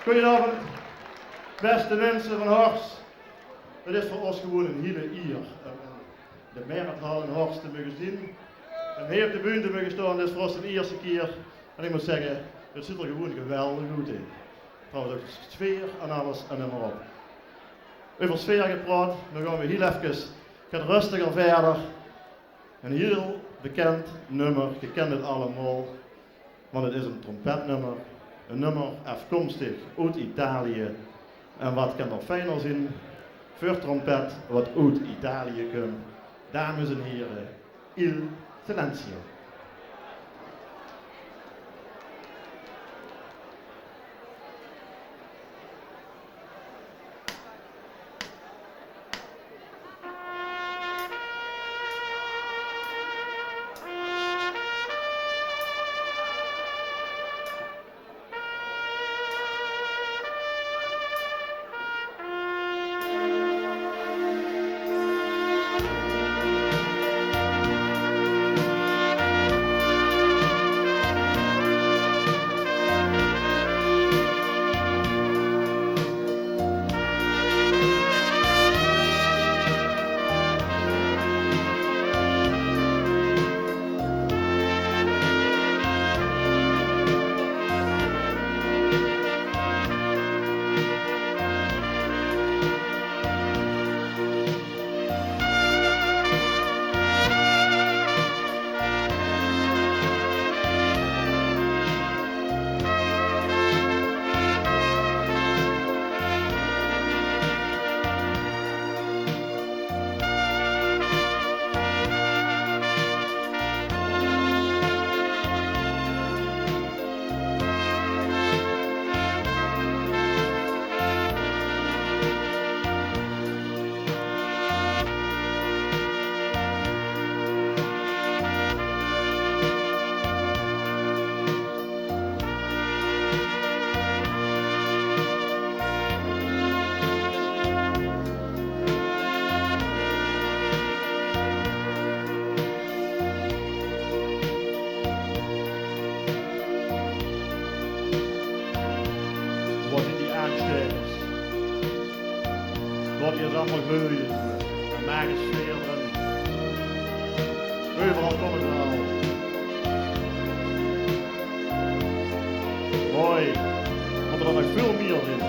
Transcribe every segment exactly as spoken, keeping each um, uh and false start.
Goojenaovend, bèste minse van Horst. 't Is veur ós gewoen 'n hiele ier um in de Merrethal in Horst te moge zien. En hie op de bühne te moge staon, dit is veur ós de ierste kier. En ich mót zègke, 't zuut d'r gewoen geweldig oet, hè. Trouwens, ouch de sfeer en alles en neum mer op. Euver sfeer gepraot, dan gaon v'r hiel efkes get rustiger wiejer. Ein hiel bekènd nummer, geer kènt 't allemaol, want 't is ein trompetnummer. Ein nummer aafkomstig oet Italië. En waat kan d'r fiener zien veur trompet waat oet Italië kump? Dames en hiere, Il Silenzio. Waat zien die aanstaekers? Waat is allemaol gebeurd? Ein magische sfeer d'rin. Euveral kómme ze al. Mooi. Mót d'r nog väöl mieë zien.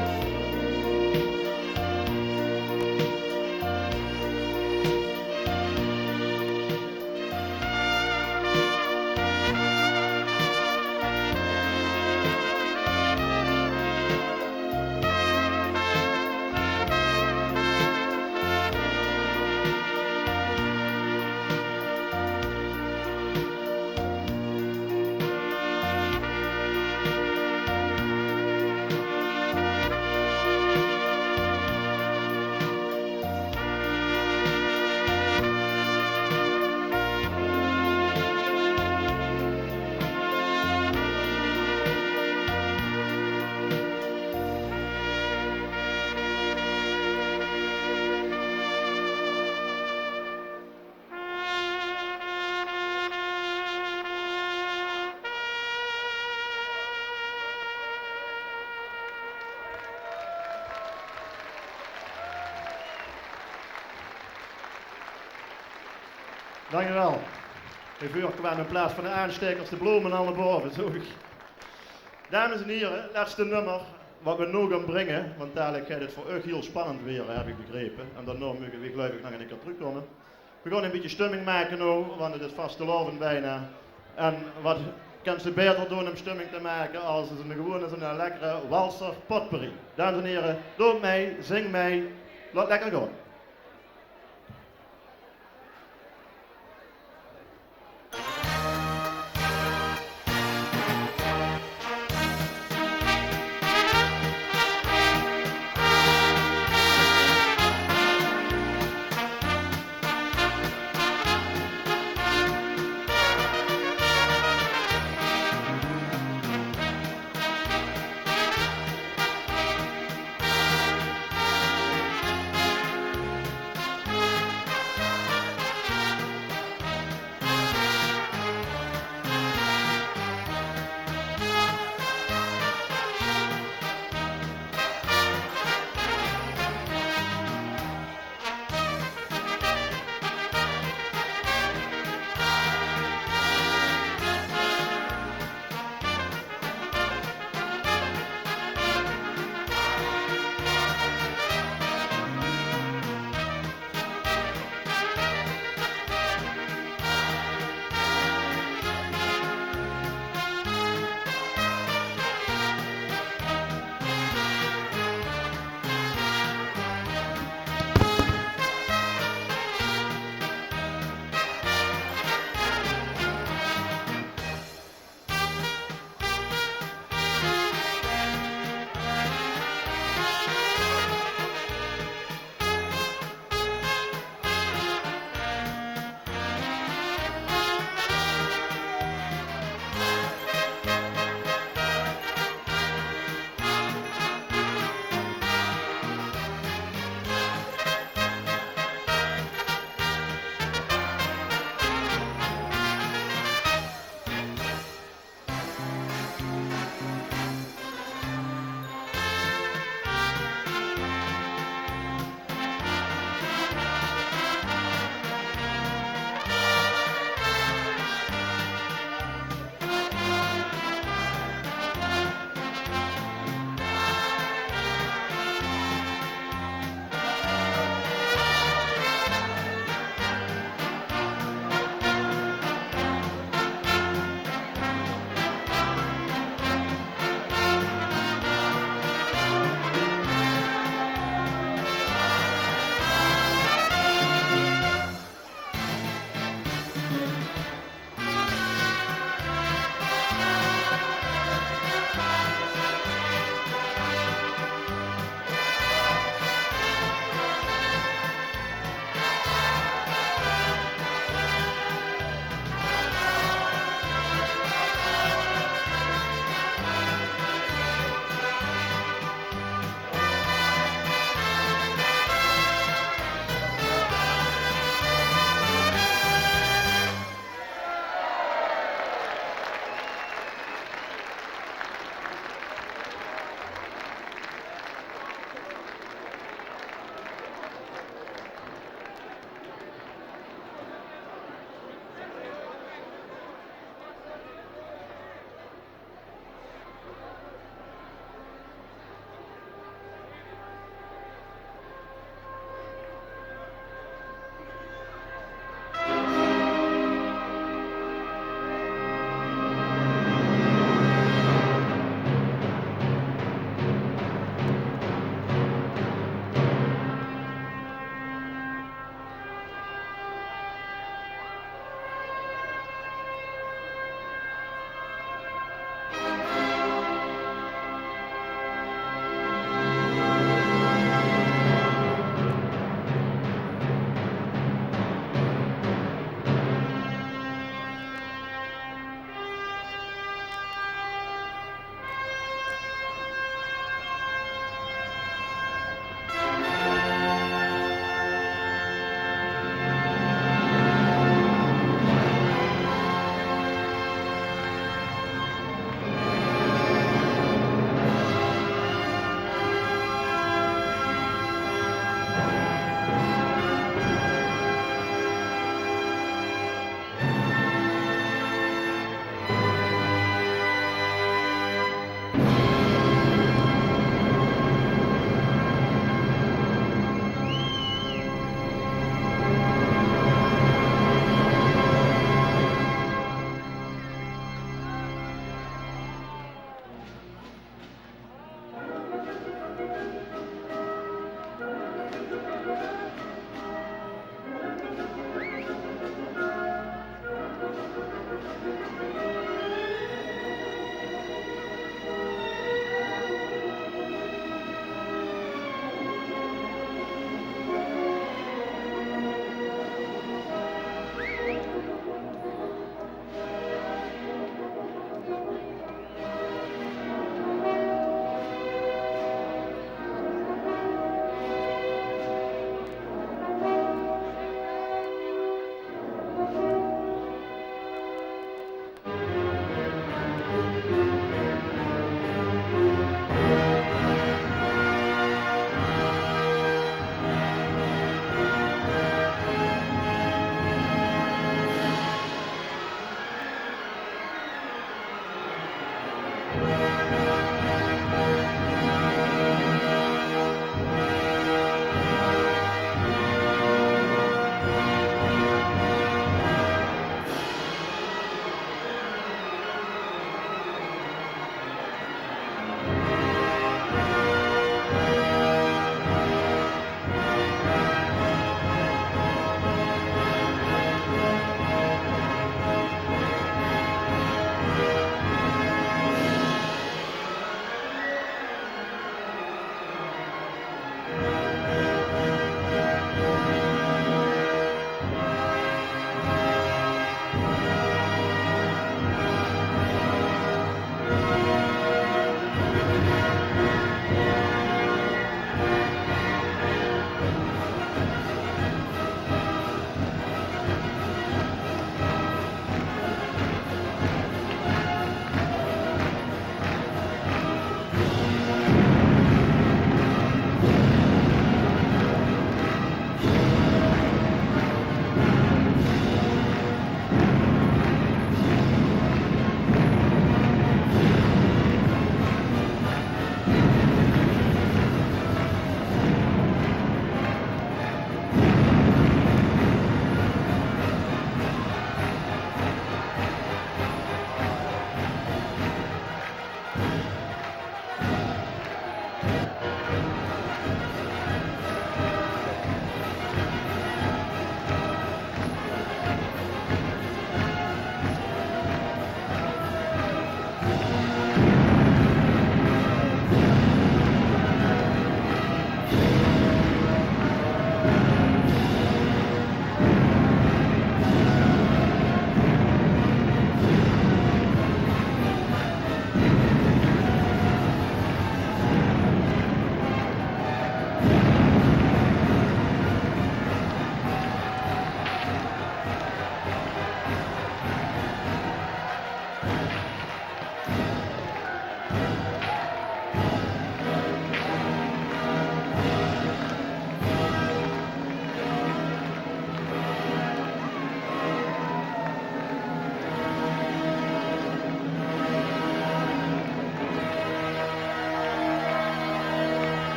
Dank uch waal. Hie veur kwaam in plaats van de aanstaekers de blome al nao bove, zoog ich. Dames en hiere, lètste nummer waat v'r noe gaon bringe, want dalik geit 't veur uch hiel spannend waere, höb ich begrepe. En daonao moge v'r, geluif ich, nog ein kier trökkómme. V'r gaon ein bietje stumming make noe, want 't is vastelaovend bienao. En waat kins se baeter doon óm stumming te make es ein gewone, zo'n lekkere walser potpourri? Dames en hiere, doot mei, zing mei, laot lekker gaon.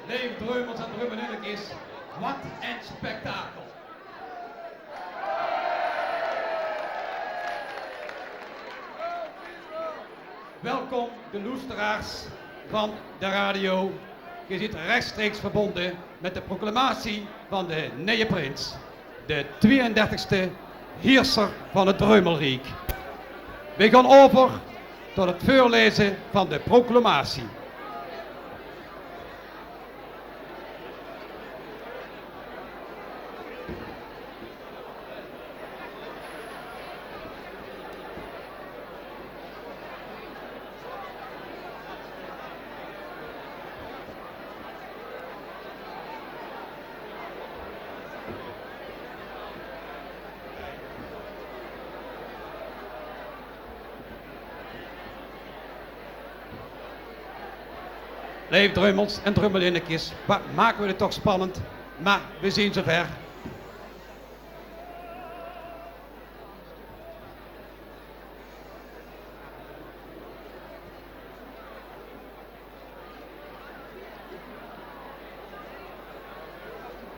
Leef Dreumels en Dreumelinnekes, wat ein spektakel. Welkom, de loesteraars van de radio. Ge zeet rechtstreeks verbonde met de proclamatie van de neje prins, de tweeëndertigste heerser van het Dreumelriek. Wej gaon euver tot het veurlaeze van de proclamatie. Leef Dreumels en Dreumelinnekes, wat make we het toch spannend, maar we zien zover.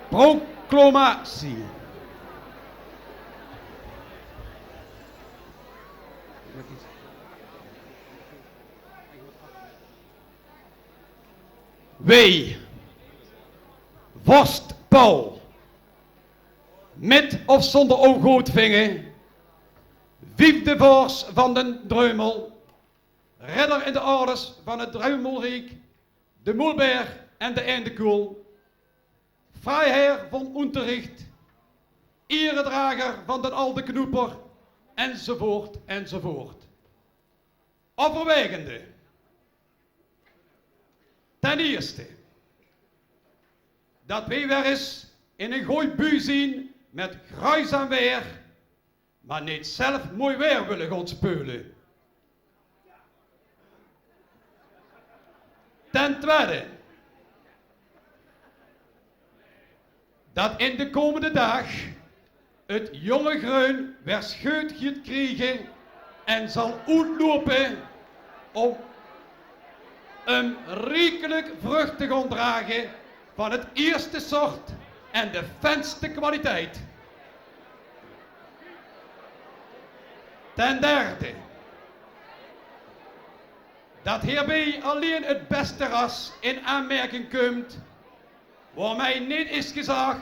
Proclamatie. Wej, vorst Paul, mit of zonder ow goodvinge, viefde vors van den Dreumel, ridder in de ordes van het Dreumelriek, de Moelberg en de Eindekoel, freiherr van Unterricht, eredrager van den Alde Knoeper, enzovoort, enzovoort. Overwegende. Ten ierste, dat wej weer ens in ein gooj bui zien met gruizaam weer, maar neet zelf mooi weer wille gaon speule. Ten twiede, dat in de komende daag het jonge greun weer scheut giet kriege en zal oetloupe om um riekelik vrucht te gaon drage van het ierste sort en de fijnste kwaliteit. Ten derde, dat hierbij allein het beste ras in aanmerking kump, waomei neet is gezag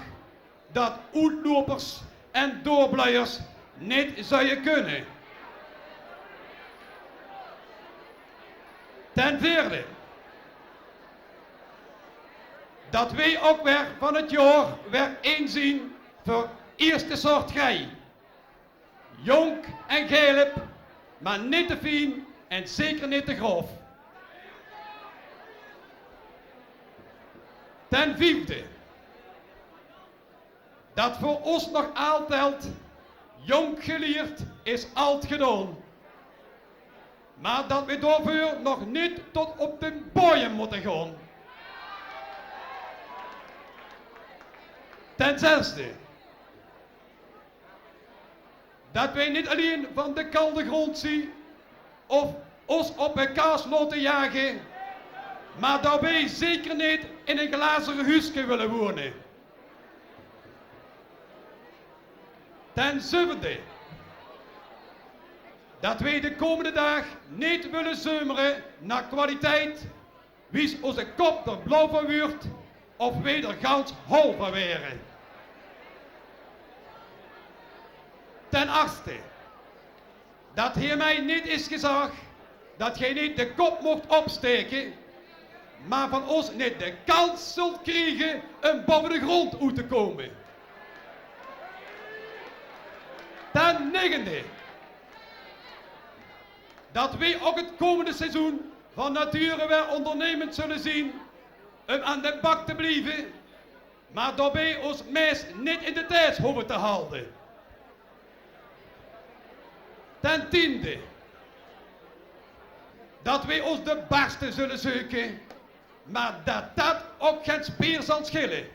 dat oetloupers en doorbluiers neet zouwe kunne. Ten veerde, dat wej ok weer van het jaor weer ein zien veur ierste sort gei. Jonk en geilep, maar neet te fien en zeker neet te grof. Ten viefde, dat veur os nog altied: jonk gelierd is ald gedaon. Maar dat wej daoveur nog neet tot op den bojem motte gaon. Ten zesde, dat wej neet allein van de kalde grond zien of os op de kaas laote jage, maar daobij zeker neet in ein glazere huuske wille wone. Ten zevende, dat wej de komende daag neet wille zeumere nao kwaliteit, wies oze kop d'r blauw van wuurt of wej d'r gans hol van waere. Ten achtste, dat hiermei neet is gezag dat gej neet de kop mocht opstaeke, maar van os neet de kans zult kriege um bove de grond oet te kome. Ten negende, dat wej ok het komende seizoen van nature weer ondernemend zulle zien um aan de bak te blieve, maar daobij os meis neet in de teis hove te halde. Ten tiende, dat wej os de barste zulle zeuke, maar dat dat ok gen spier zal schille.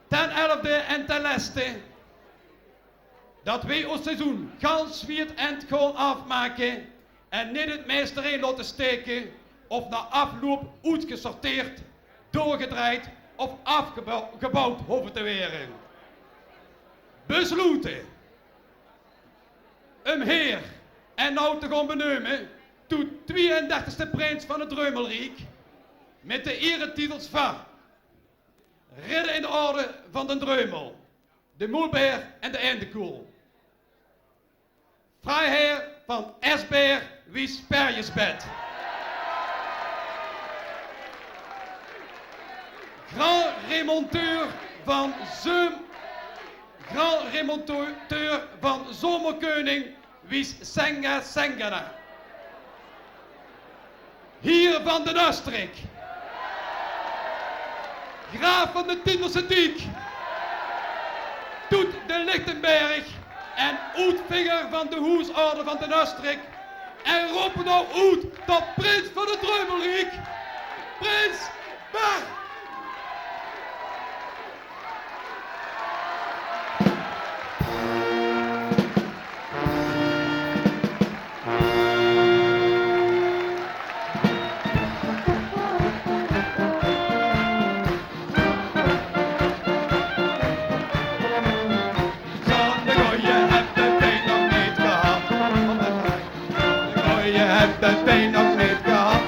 Ten elfde en ten leste, dat wej os seizoen gans via het end gaon aafmake en neet het meis d'rin laote staeke of nao aafloup oetgesorteerd, doorgedrejd of aafgebou-, gebouwd hove te waere. Besloete um heer en now te gaon beneume tot twieëndertigste prins van 't Dreumelriek, mit de ieretitels van Ridder in de Orde van den Dreumel, de Moelbaer en de Eindekoel. Freiheer van Esbaer wie Sperjesbed. Grand remonteur van Zeum-, grand remonteur van Zomerkeuning wie Senga Sengana. Heer van den Austrik. Graaf van de Tinderse Diek. Toet de Lichtenberg en oetvinger van de hoesorde van den Austrik. En rope now oet tot prins van 't Dreumelriek. Prins Bert. Zonder goeie heb de pijn nog niet gehad. Zonder goeie heb de pijn nog niet gehad.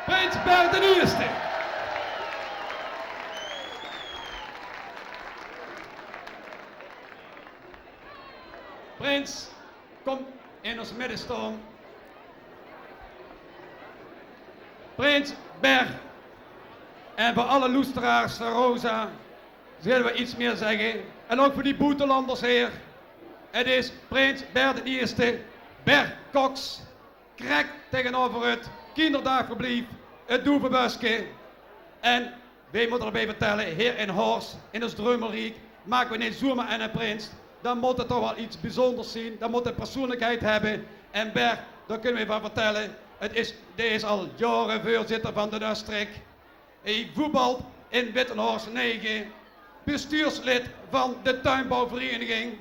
Prins Bert d'n Ierste. Prins, kom in ós midde staon. Prins Bert. En veur alle loesteraars van Rosa zölle v'r get mieë zègke. En ouch veur die boetelanders, heer. 't Is prins Bert d'n Ierste, Bert Koks. Krek taengeneuver 't kinderdaagverblief, 't Doevebuske. En veer mótte d'rbie vertèlle, heer, in Horst, in ós Dreumelriek, make v'r neet zoemer eine prins. Dan mót 't toch waal get bezunjers zeen. Dan mót 't persoonlikheid höbbe. En Bert, dao kónne v'r van vertèlle. 't Is, dae is al jaore veurzitter van d'n Austrik. Hae voetbalt in Wittenhorst nege, bestuurslid van de tuinbouwvereniging.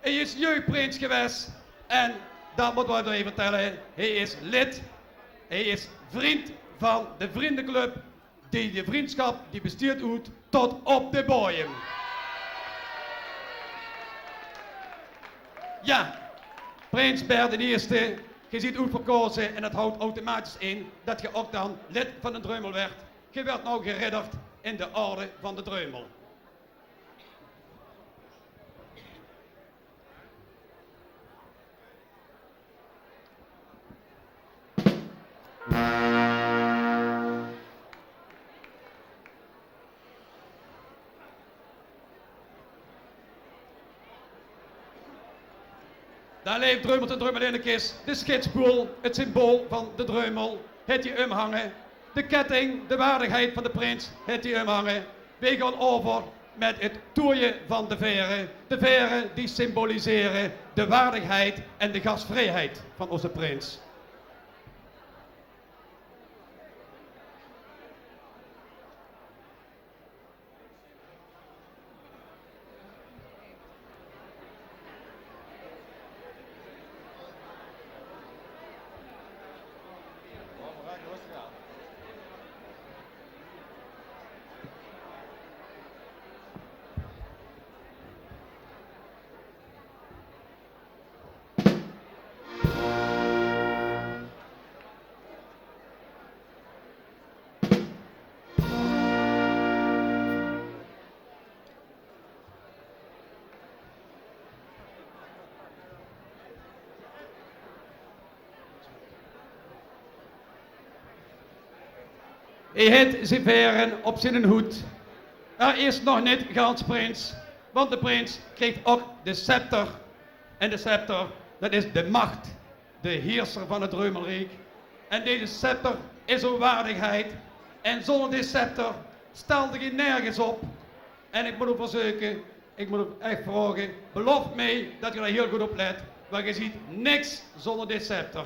Hae is jeugdprins gewaes en, dat mót ich waal effe vertèlle, hae is lid, hae is vriend van de vriendeclub, die de vriendschap die besteet oet tot op de bojem. Jao, prins Bert d'n Ierste, geer zeet oetverkaoze en dat houwt automatisch in dat geer ouch dan lid van d'n Dreumel waert. Geer waert noe geridderd in de orde van d'n Dreumel. En leef Dreumels en Dreumelinnekes, de schietsboel, het symbool van de Dreumel, het ie umhange. De ketting, de waardigheid van de prins, het ie umhange. Weej gaon euver met het toeje van de vere. De vere die symbolisere de waardigheid en de gasvrijheid van ózze prins. Hae het zien vere op zienen hoed. Hae is nog neet gans prins, want de prins krieg ok de scepter. En de scepter, det is de macht, de heerser van het Dreumelriek. En deze scepter is ow waardigheid. En zónger deze scepter staalde geej nergens op. En ik mót ow verzeuke, ik mót ow ech vraoge, beloof meej det geej dao hiel good op let, want geej zeet niks zónger deze scepter.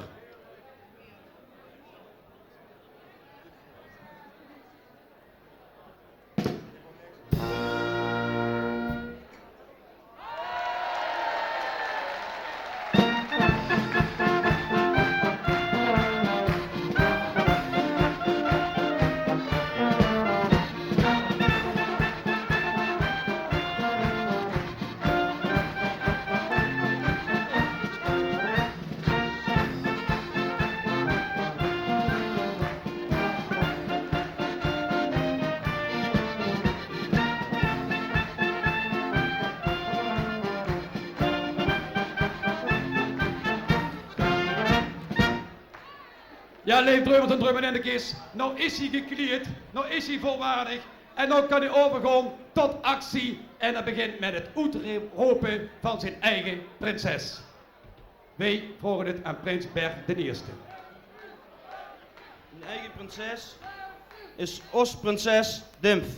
Jao, leef Dreumels en Dreumelinnekes, now is ie geklieëd, now is ie volwaardig en now kan ie euvergaon tot actie en det begint met het oetrope van zien eige prinses. Weej vraoge het aan prins Bert d'n Ierste. Mien eige prinses is ós prinses Dimf.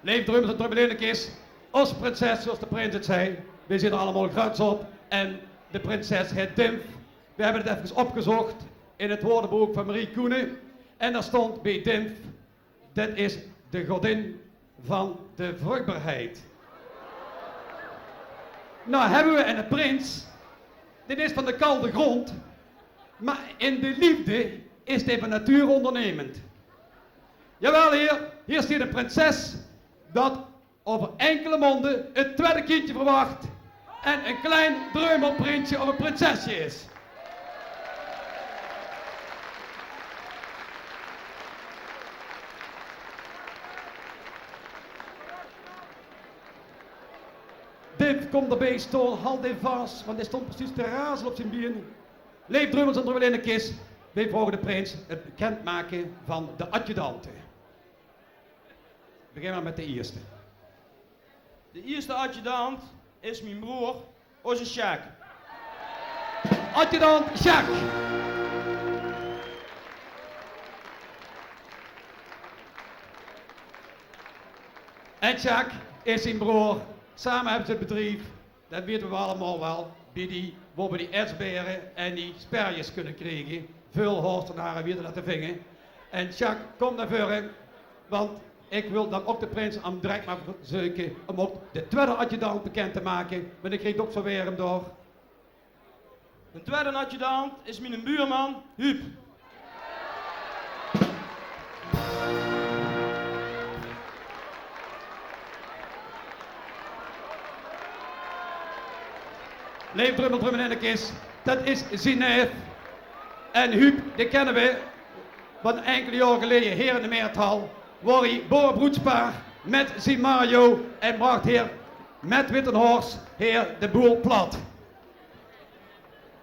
Leef Dreumels en Dreumelinnekes, ós prinses, zoeas de prins het zag, weej zeen d'r allemaol gruuets op. En de prinses het Dimf. Weej hebbe het efkes opgezocht in het woordebook van Marie Koenen. En dao stóng beej Dimf: det is de godin van de vruchtbaarheid. Now hebbe weej eine prins, dit is van de kalde grond, maar in de liefde is dae van nature ondernemend. Jawel, heer, hier steit ein prinses det euver inkele maonde het twiede kindje verwacht en ein klein dreumelprinsje of ein prinsesje is. Dimf, kóm d'r beej staon, haoj dae vas, want dae stóng precies te razele op zien been. Leef Dreumels en Dreumelinnekes, weej vraoge de prins het bekendmake van de adjudante. Begin maar met de ierste. De ierste adjudant is mien broor, ózze Sjaak. Adjudant Sjaak. En Sjaak is zien broor. Same hebbe ze het bedrief. Det weite weej allemaol waal, beej die, wo weej die etsbaere en die sperjes kunne kriege. Väöl Horstenare weite det te vinge. En Sjaak, kóm nao veure, want ik wil dan ok de prins aan direk maar verzeuke óm ok de twiede adjudant bekend te make, want ik krieg ok zo werm door. De twiede adjudant is miene buurman, Huub. Leef Dreumels en Dreumelinnekes, det is zien neef. En Huub, dae kenne weej van inkele jaore geleje hier in de Meerthal, wo hae boerebroedspaar Mèt zien Mario en brach heer Mèt Wittenhorst heer de boel plat.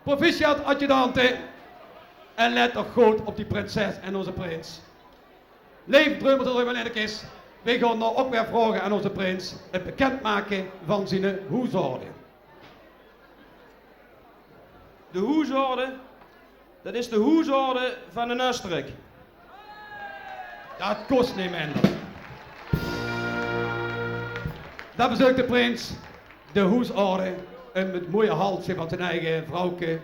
Proficiat, adjudante. En lèt toch good op die prinses en ózze prins. Leef Dreumels en Dreumelinnekes, weej gaon noe ouch weer vraoge aan ózze prins 't bekindmake van ziene hoesorde. De hoesorde, det is de hoesorde van de Östrik. Det kós neet minder. Dan bezeuk de prins de hoesorde um 't mooie halsje van zien eige vrouwke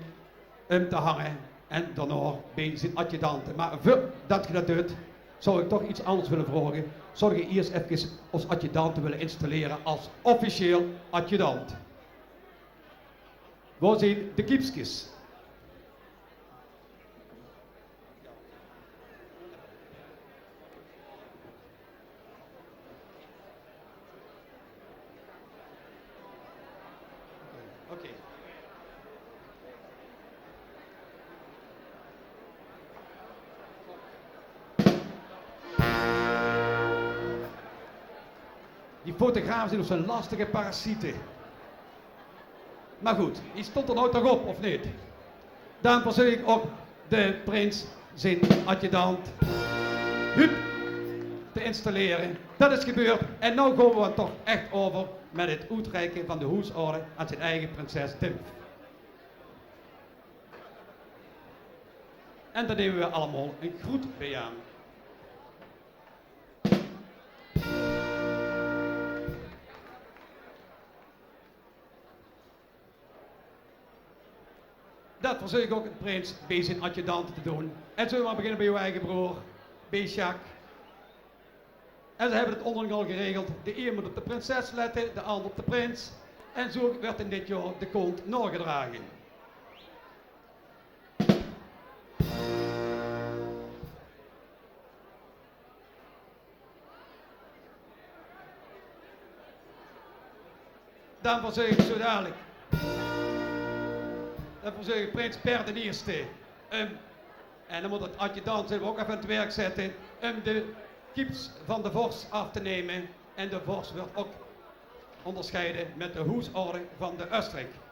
um te hange en daonao beej zien adjudante. Mer veurdet geej det deit, zou ik toch iets anders wille vraoge. Zou geej iers efkes ós adjudante wille installere as officieel adjudant? Wao zien de kiepskes? Oké. Die fotografe zien ouch zo'n lastige parasiete. Mer good, die stóng d'r noe toch op, of neet? Dan verzeuk ik ouch de prins zien adjudant Huub te installere. Det is gebeurd en noe gaon we toch ech euver mèt 't oetreike van de hoesorde aan zien eige prinses Dimf. En dao neme we allemaol 'ne groet beej aan. Det verzeuk ik ouch de prins beej zien adjudante te doon. En zölle we mer beginne beej ow eige broor, beej Sjaak. En ze hebbe 't ónderling al geregeld. De ein mót op de prinses lètte, de anger op de prins. En zoe wuuert in dit jaor de kónt naogedrage. Dan verzeuk ik zoe dalik. Dan verzeuk ik prins Bert d'n Ierste. Um, en dan mót 't adjudant zich ouch effe aan 't werk zètte. Um de kieps van de vors aaf te neme. En de vors wuuert ouch óndersjeide mèt de hoesorde van de Östrik.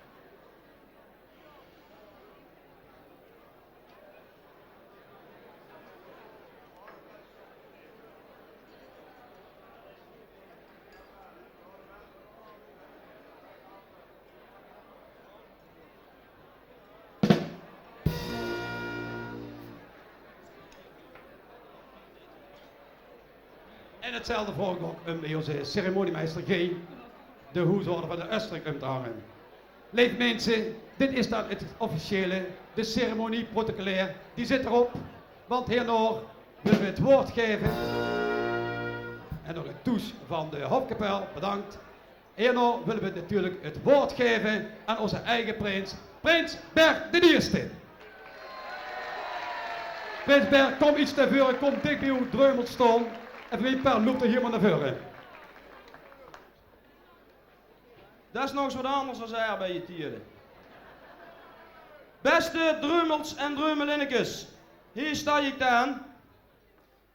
En 'tzelfde vraog ik ouch um beej ózze ceremoniemeister G de hoesorde van de Östrik um te hange. Leef minse, dit is dan 't officiële, de ceremonie protocolaire, die zit d'rop. Want hiernao wille we 't waord gaeve. En nog 'ne toes van de hofkapel, bedank. Hiernao wille we natuurlik 't waord gaeve aan ózze eige prins, prins Bert d'n Ierste. Prins Bert, kóm iets nao veure, kóm dich beej ow Dreumels staon. En veur mien paar loete hiej mer nao veure. Det is nog ens waat anders as arbeidjetiede. Beste Dreumels en Dreumelinnekes, hiej stao ik dan.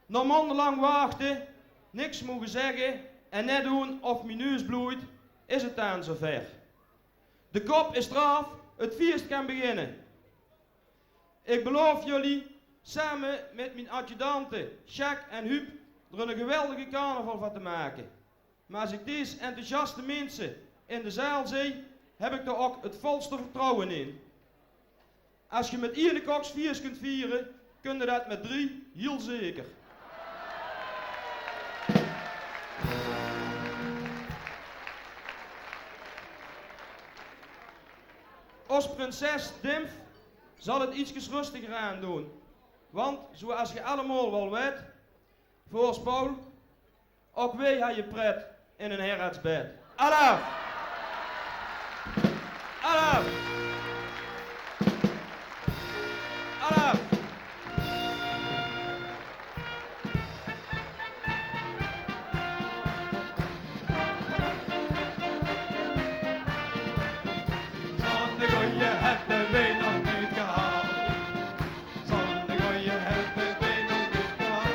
Nao maondelang wachte, niks moge zegge en net doon of mien neus bloeit, is 't dan zoever. De kop is d'raaf, 't fieës kan beginne. Ik beloof jullie same mit mien adjudante Sjaak en Huub d'r 'ne geweldige carnaval van te make. Mer as ik dees enthousiaste minse in de zaal zeen, heb ik d'r ok 't volste vertrouwe in. As ge mit iene koks fieës kunt viere, kunde det mit drie hiel zeker. Ós prinses Dimf zal 't ietskes rustiger aandoon. Want, zoeas ge allemaol waal wet, vors Paul, ok weej hawwe pret in 'n herretsbed. Alaaf! Alaaf! Alaaf! Zoe'n gooje hebbe weej nog neet gehad. Zoe'n gooje hebbe weej nog neet gehad.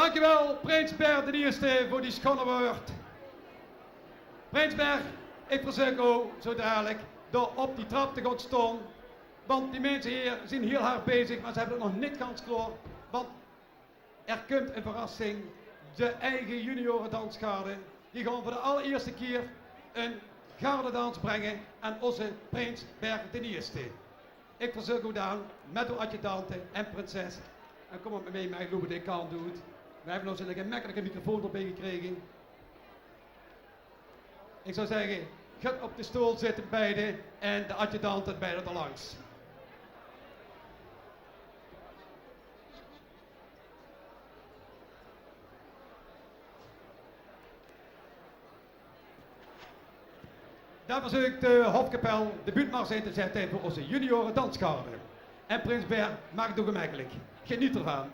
Dankjewel, prins Bert d'n Ierste, veur die sjoon wäörd. Prins Bert, ich verzeuk ow zo dalik dao op die trap te gaon staon. Want die minse hie zeen hiel hard bezig, mer ze höbbe 't nog neet gans klaor. Want d'r kump ein verrassing. De eige juniorendansgarde. Die gaon veur de allerierste kier ein gardedans bringe aan ózze prins Bert d'n Ierste. Ich verzeuk ow dan mit ow adjudante en prinses. En kóm mer mit mich, mer ich loop de kant oet. Veer höbbe noe zo'n gemekkelike microfoon d'rbie gekrege. Ich zou zègke, gaot op de stool zitte beide en de adjudante beide d'rlangs. Dan verzeuk ich de hofkapel de buut mer ins in te zètte veur ózze juniorendansgarde. En prins Bert, maak 't ow gemekkelik. Geneet d'rvan.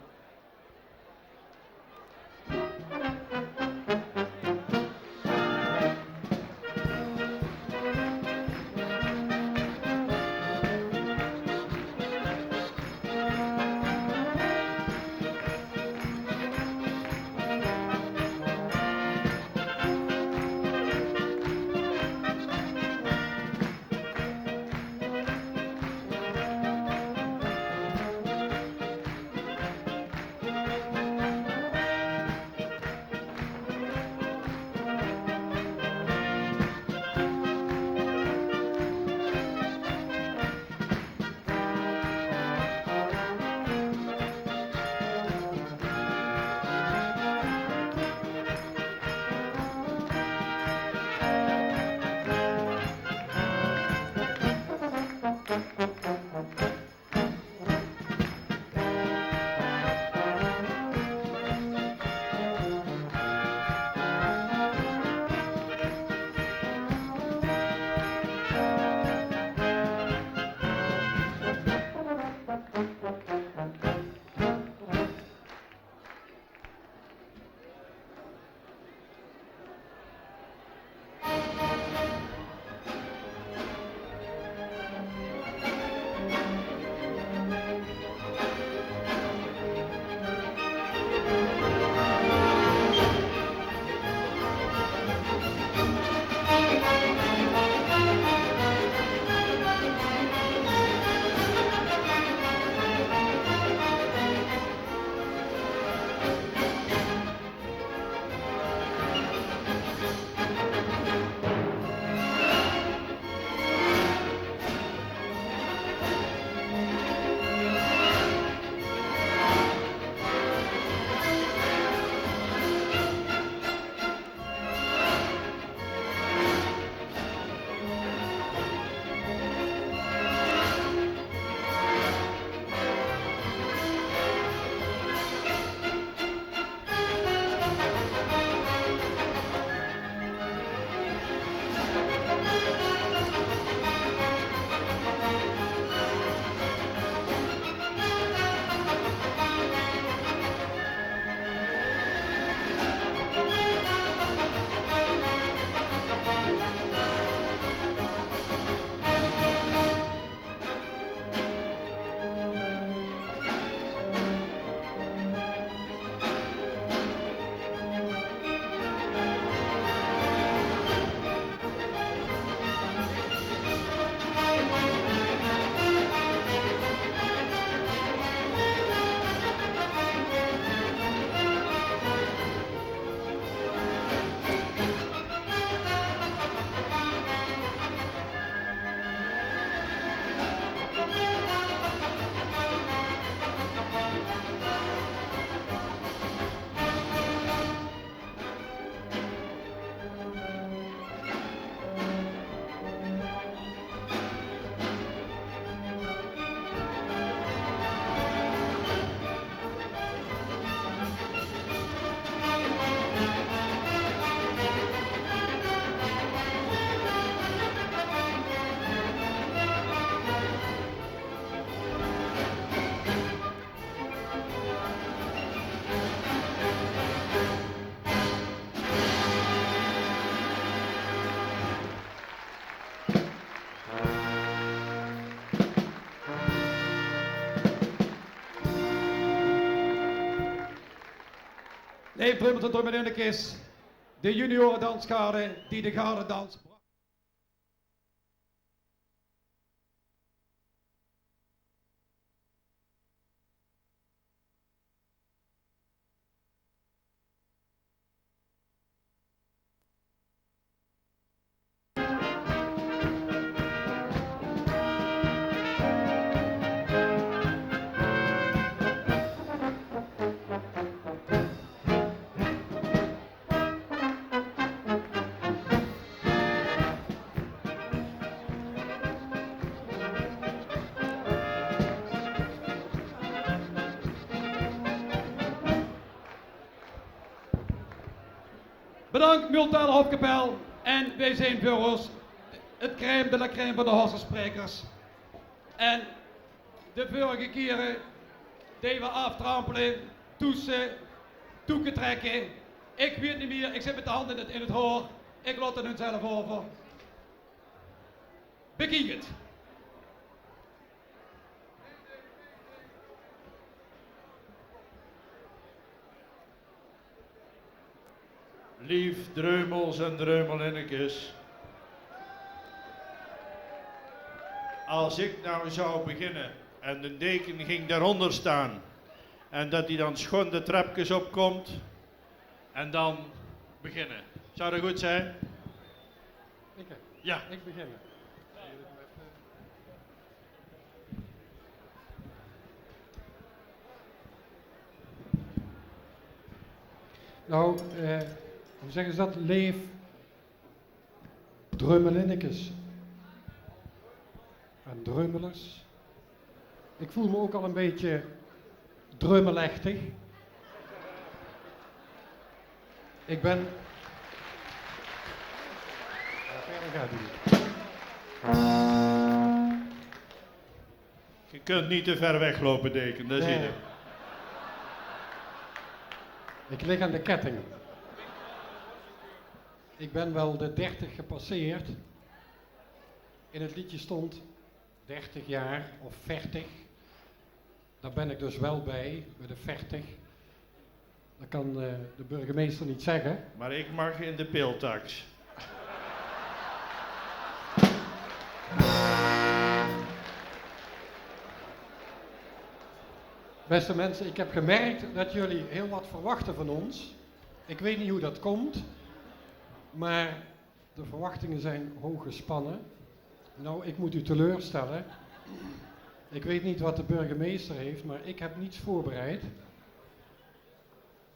Leef Dreumels en Dreumelinnekes, de juniorendansgarde die de gardedans bracht. Bedank, Multale Hofkapel. En wij zijn veur os het crème de la crème van de Horster sprekers. En de vörige kiere deje we aaftrampele, toese, toeketrèkke. Ik weit neet mier, ik zit mit de hand in het, in het hoor. Ik laot het aan hun zelf euver. Bekiek het. Lief Dreumels en Dreumelinnekes, as ik now zou beginne en de deken ging daoronder staon en det die dan sjoen de trepkes opkump en dan beginne. Zou det good zijn? Ik, hè? Ja. Ik begin. Nou, eh, hoe zegge ze det? Leef Dreumelinnekes en Dreumelers. Ik voel me ook al een beetje dreumelechtig. Ik ben... Ja, verder gaat het niet. Ge kunt niet te ver weglopen, deken. Daar zit het. Ik lig aan de ketting. Ik ben wel de dertig gepasseerd. In het liedje stond dertig jaar of veertig. Daar ben ik dus wel bij, bij de veertig. Dat kan, eh, de burgemeester niet zeggen. Maar ik mag in de piltax. Beste mensen, ik heb gemerkt dat jullie heel wat verwachten van ons. Ik weet niet hoe dat komt, maar de verwachtingen zijn hoog gespannen. Nou, ik moet u teleurstellen. Ik weet niet wat de burgemeester heeft, maar ik heb niets voorbereid.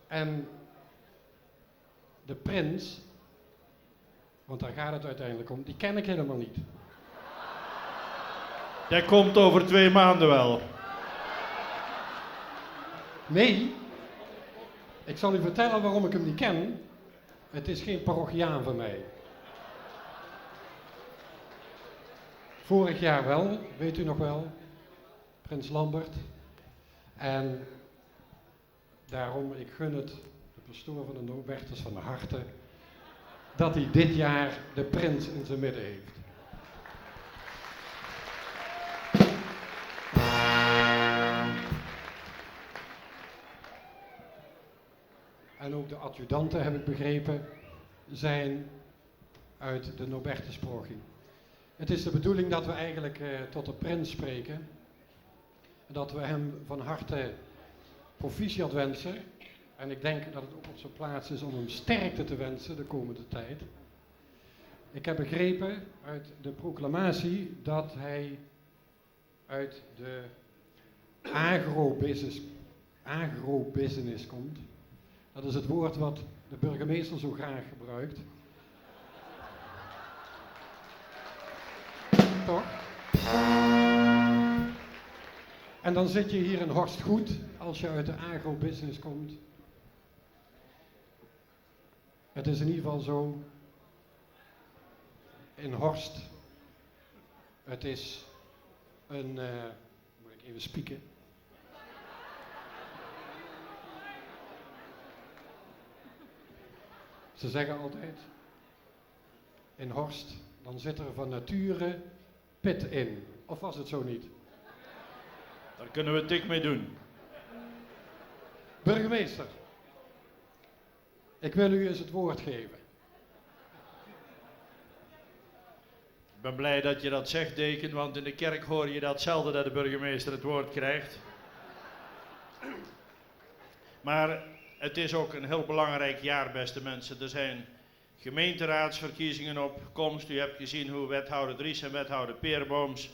En de prins, want daar gaat het uiteindelijk om, die ken ik helemaal niet. Die komt over twee maanden wel. Nee, ik zal u vertellen waarom ik hem niet ken. Het is geen parochiaan van mij. Vorig jaar wel, weet u nog wel, prins Lambert. En daarom, ik gun het de pastoor van de Nobertus van harte dat hij dit jaar de prins in zijn midden heeft. En ook de adjudanten, heb ik begrepen, zijn uit de Nobertusparochie. Het is de bedoeling dat we eigenlijk, eh, tot de prins spreken. En dat we hem van harte proficiat wensen. En ik denk dat het ook op zijn plaats is om hem sterkte te wensen de komende tijd. Ik heb begrepen uit de proclamatie dat hij uit de agrobusiness, agrobusiness komt. Dat is het woord wat de burgemeester zo graag gebruikt. Toch? En dan zit je hier in Horst goed als je uit de agrobusiness komt. Het is in ieder geval zo in Horst. Het is een, eh, moet ik even spieken? Ze zeggen altijd, in Horst, dan zit er van nature pit in. Of was het zo niet? Daar kunnen we tik mee doen. Burgemeester, Ik wil u eens het woord geven. Ik ben blij dat je dat zegt, deken, want in de kerk hoor je dat zelden, dat de burgemeester het woord krijgt. Maar het is ook een heel belangrijk jaar, beste mensen. Er zijn gemeenteraadsverkiezingen op komst. U hebt gezien hoe wethouder Dries en wethouder Peerbooms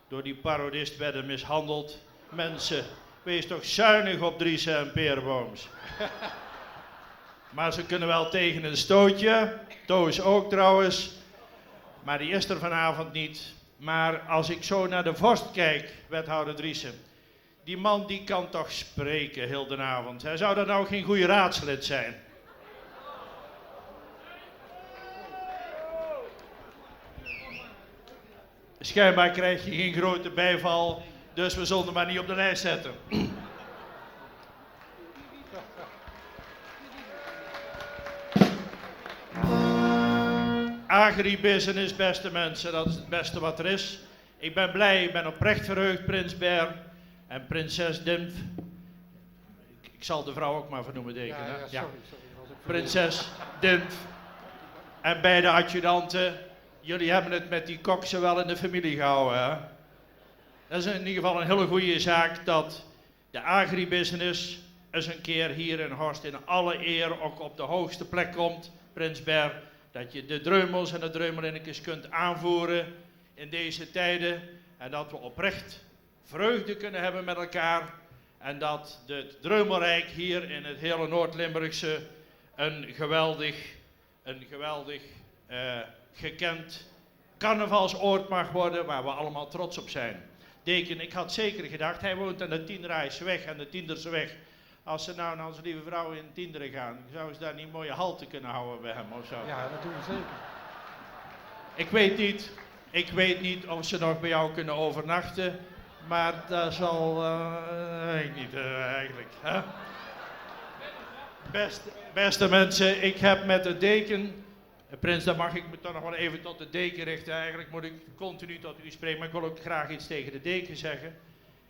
door die parodist werden mishandeld. Mensen, wees toch zuinig op Dries en Peerbooms. Maar ze kunnen wel tegen een stootje. Toos ook trouwens. Maar die is er vanavond niet. Maar als ik zo naar de vorst kijk, wethouder Driessen, die man die kan toch spreken heel de avond. Hè? Zou dat nou geen goede raadslid zijn? Schijnbaar krijg je geen grote bijval, dus we zullen hem maar niet op de lijst zetten. Agribusiness, beste mensen, dat is het beste wat er is. Ik ben blij, ik ben oprecht verheugd, prins Ber en prinses Dimf. Ik, ik zal de vrouw ook maar vernoemen, deken, hè? Ja, sorry, sorry, was ik vergeten. Prinses Dimf en beide adjudanten. Jullie hebben het met die koksen wel in de familie gehouden, hè? Dat is in ieder geval een hele goede zaak dat de agribusiness eens een keer hier in Horst in alle eer ook op de hoogste plek komt, prins Ber. Dat je de Dreumels en de Dreumelinnekes kunt aanvoeren in deze tijden. En dat we oprecht vreugde kunnen hebben met elkaar. En dat het Dreumelrijk hier in het hele Noord-Limburgse een geweldig, een geweldig eh, gekend carnavalsoord mag worden waar we allemaal trots op zijn. Deken, ik had zeker gedacht, hij woont aan de Tienrijseweg en de Tienderseweg. Als ze nou naar Onze Lieve Vrouw in Tienderen gaan, zouden ze daar niet een mooie halte kunnen houden bij hem of zo? Ja, dat doen we zeker. Ik weet niet, ik weet niet of ze nog bij jou kunnen overnachten, maar daar zal, eh, weet ik niet eh, eigenlijk. Hè? Best, beste mensen, ik heb met de deken, eh, prins, dan mag ik me toch nog wel even tot de deken richten. Eigenlijk moet ik continu tot u spreken, maar ik wil ook graag iets tegen de deken zeggen.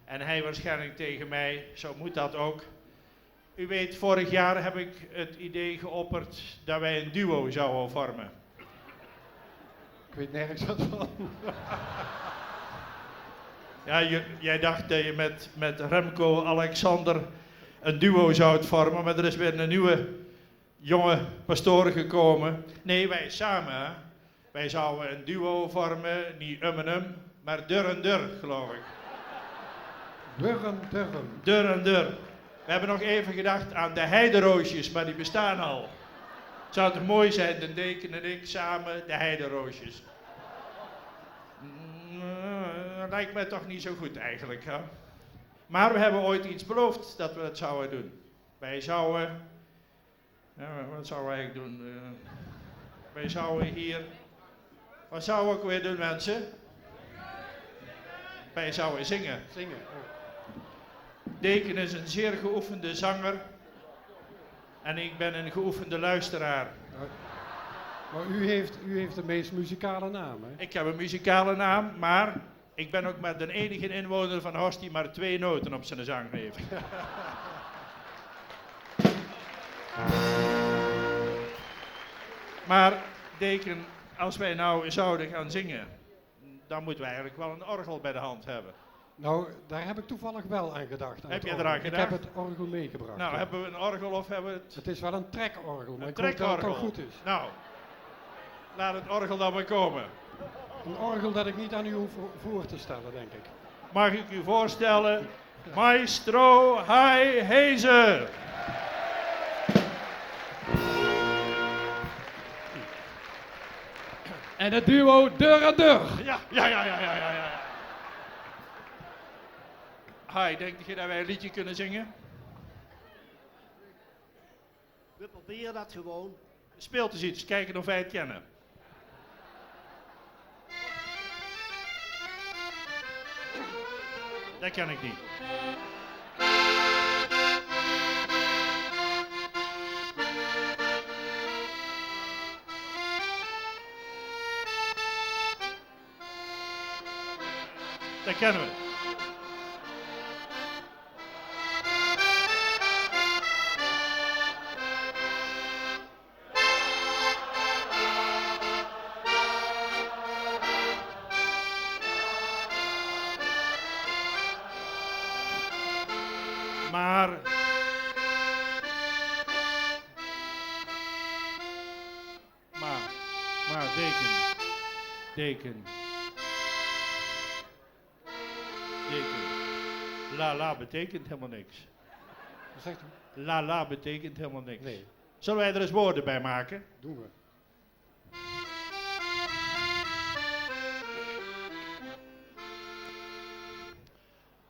En hij waarschijnlijk tegen mij, zo moet dat ook. U weet, vorig jaar heb ik het idee geopperd dat wij een duo zouden vormen. Ik weet nergens wat van. Ja, je, jij dacht dat je met, met Remco Alexander een duo zou vormen, maar er is weer een nieuwe jonge pastoor gekomen. Nee, wij samen, hè. Wij zouden een duo vormen, niet um en um, maar dur en dur, geloof ik. Dur en dur. Dur en dur. We hebben nog even gedacht aan de Heideroosjes, maar die bestaan al. Het zou toch mooi zijn, de deken en ik samen, de Heideroosjes. Mm, lijkt mij toch niet zo goed eigenlijk, hè? Maar we hebben ooit iets beloofd dat we het zouden doen. Wij zouden Ja, wat zouden we eigenlijk doen? Eh, wij zouden hier... Wat zouden we ook weer doen, mensen? Wij zouden zingen. Zingen, oh. Deken is een zeer geoefende zanger. En ik ben een geoefende luisteraar. Maar, maar u heeft, u heeft de meest muzikale naam, hè? Ik heb een muzikale naam, maar ik ben ook maar de enige inwoner van Horst die maar twee noten op zijn zang heeft. Maar deken, als wij nou zouden gaan zingen, dan moeten we eigenlijk wel een orgel bij de hand hebben. Nou, daar heb ik toevallig wel aan gedacht, aan het orgel. Heb je eraan gedacht? Ik heb het orgel meegebracht, ja. Nou, hebben we een orgel of hebben we het... Het is wel een trekorgel, maar ik hoop dat het wel goed is. Een trekorgel. Nou, laat het orgel dan maar komen. Een orgel dat ik niet aan u hoef voor te stellen, denk ik. Mag ik u voorstellen, maestro Hai Heze. En het duo Dur en Dur. Ja, ja, ja, ja, ja, ja. Hai, denk je dat wij een liedje kunnen zingen? We proberen dat gewoon. Speelt eens iets, kijken of wij het kennen. Dat ken ik niet. Dat kennen we. Ah, deken. Deken. Deken. La la betekent helemaal niks. Wat zegt u? La la betekent helemaal niks. Nee. Zullen wij er eens woorden bij maken? Doen we.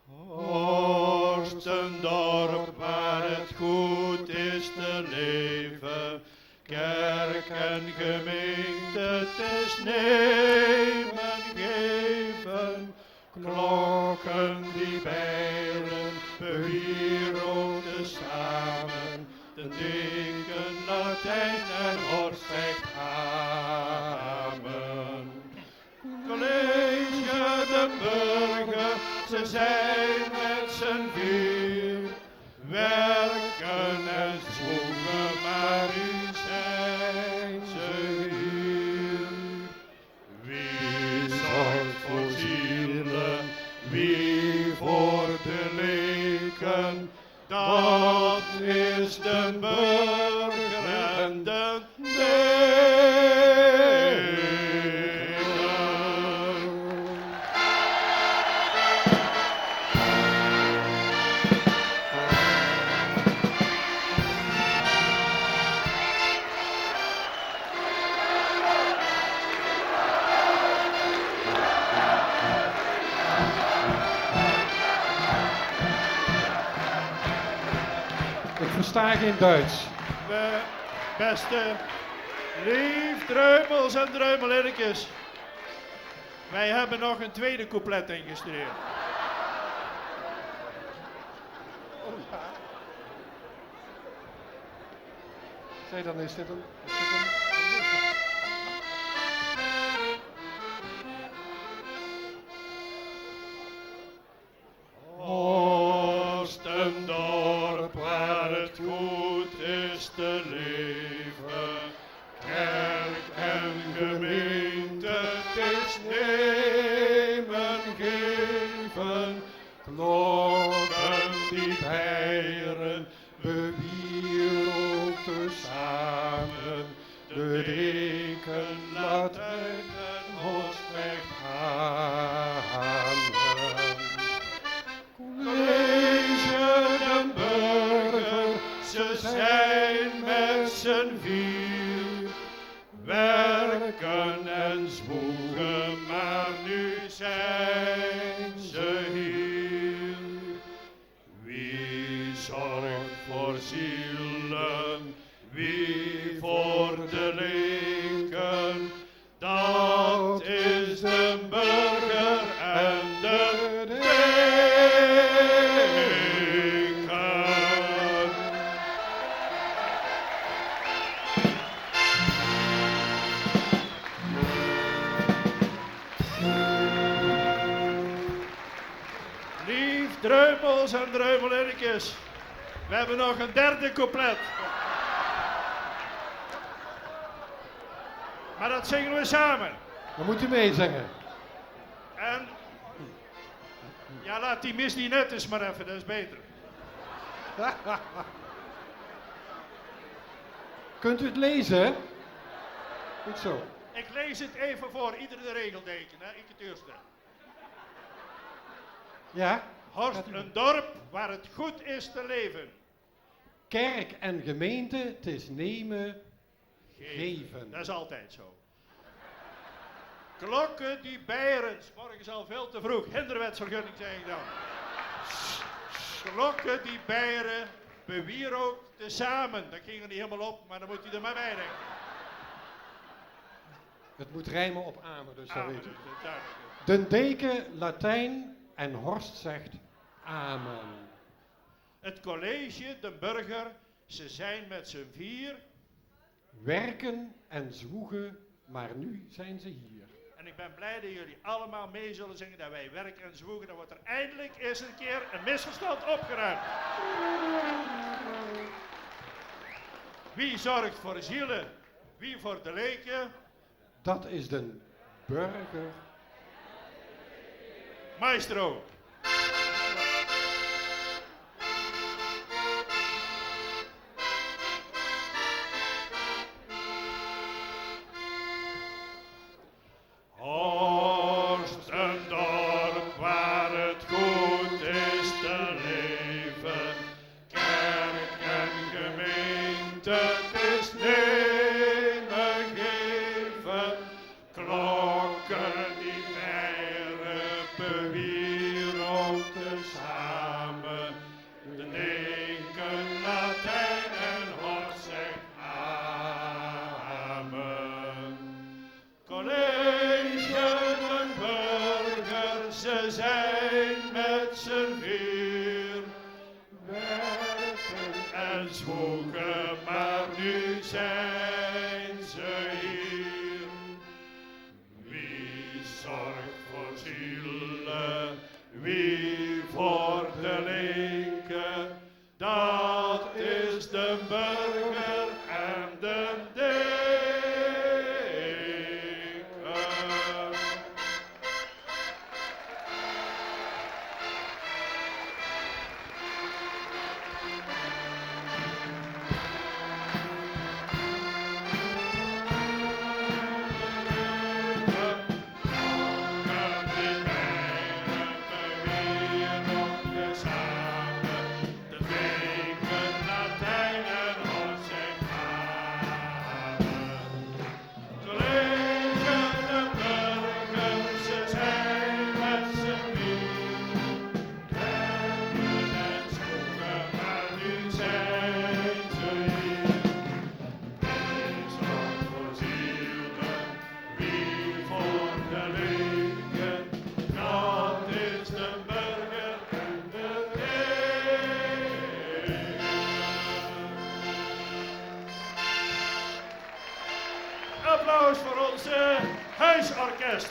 Horst, een dorp waar het goed is te leven. Kerk en gemeente, het is nemen, geven. Klokken die bellen, bewierookte samen. De deken Latijn en Horst zegt amen. College de Burger, ze zijn met z'n vier. Werken en zwoegen, maar nu zijn ze hier. Wie zorgt voor zielen, wie voor de leken, dat is de burger en de deken. Ik versta geen Duits. We, beste lief Dreumels en Dreumelinnekes, wij hebben nog een tweede couplet ingestudeerd. Oh ja. Zeg, dan is dit een, is dit een, een Horst, een dorp waar het goed is te leven. Kerk en gemeente, het is nemen, geven. Klokken die beieren, bewierookte samen. De deken Latijn en Horst zegt amen. College de Burger, ze zijn met z'n vier. Werken en zwoegen, maar nu zijn ze hier. Wie zorgt voor zielen, wie voor de leken, dat is de burger en de deken. Lief Dreumels en Dreumelinnekes, we hebben nog een derde couplet. Maar dat zingen we samen. Dan moet u meezingen. En ja, laat die mis die net eens maar even, dat is beter. Kunt u het lezen? Goed zo. Ik lees het even voor, ieder de regel, deken, hè? Ik het eerste. Ja? Horst, een dorp waar het goed is te leven. Kerk en gemeente, het is nemen, geven. Dat is altijd zo. Klokken die beieren, 's morgens al veel te vroeg, hinderwetsvergunning zeg ik dan. Klokken die beieren, bewierookte samen. Dat ging er niet helemaal op, maar dan moet hij er maar bij denken. Het moet rijmen op amen, dus dat weet u. Amen, dus dat, ja. Den deken Latijn en Horst zegt amen. Het college, de burger, ze zijn met z'n vier. Werken en zwoegen, maar nu zijn ze hier. En ik ben blij dat jullie allemaal mee zullen zingen, dat wij werken en zwoegen. Dan wordt er eindelijk eens een keer een misverstand opgeruimd. Wie zorgt voor zielen? Wie voor de leken? Dat is den burger. Maestro. 't Is neet mie geve, klokke die werpe wier ouch tesame. De dinke Latien en Hort zègk amen. College, de burgers, ze zeen mèt z'n veer. Werke en zwoege, mer noe zeen ze hie. Wie zörg veur Ziele, wie veur de linke, dat is de burger en de dinke. Applaus veur ózze huisorkes.